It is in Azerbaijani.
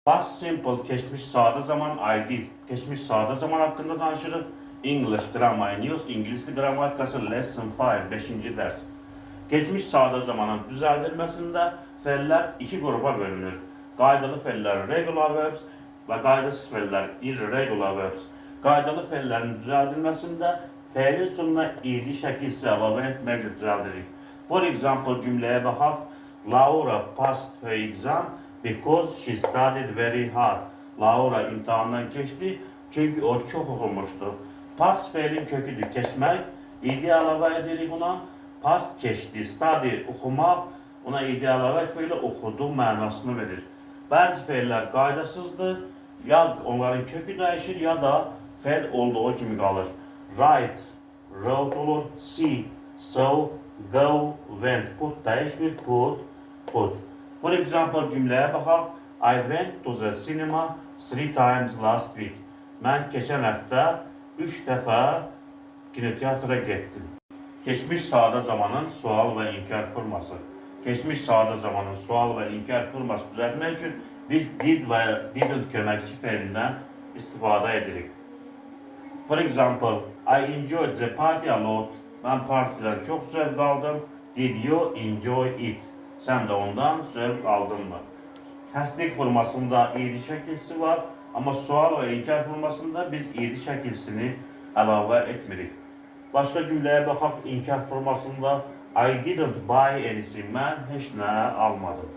Past simple, keçmiş sadə zaman, I did. Keçmiş sadə zaman haqqında danışırıq. English Grammar in Use, İngilis dili qrammatikası, Lesson 5, 5-ci dərs. Keçmiş sadə zamanın düzəldilməsində fe'llər iki qrupa bölünür. Qaydalı fe'llər, regular verbs, və qaydasız fe'llər, irregular verbs. Qaydalı fe'llərin düzəldilməsində fe'lin sonuna ed şəkilsi əlavə etməklə düzəldirik. For example, cümləyə baxaq. Laura passed her exam because she studied very hard. Laura imtahandan keçdi çünki o çox oxumuşdu. Pass fe'lin köküdür, keçmək. Ed əlavə edirik buna. Past keçdi, study oxumaq, ona ed əlavə etməklə oxudu mənasını verir. Bəzi fe'llər qaydasızdır, ya onların kökü dəyişir, ya da fe'l olduğu kimi qalır. Write, wrote olur, see, saw, go, went, put dəyişmir, put, put. For example, cümləyə baxaq. I went to the cinema three times last week. Mən keçən həftə 3 dəfə kinoteatra getdim. Keçmiş sadə zamanın sual və inkar forması. Keçmiş sadə zamanın sual və inkar forması düzəltmək üçün biz did və didn't köməkçi fe'lindən istifadə edirik. For example, I enjoyed the party a lot. Mən partidən çox zövq aldım. Did you enjoy it? Sən də ondan zövq aldın mı? Təsdiq formasında ed şəkilsi var, amma sual və inkar formasında biz ed şəkilsini əlavə etmirik. Başqa cümləyə baxaq, inkar formasında I didn't buy anything. Mən heç nə almadım.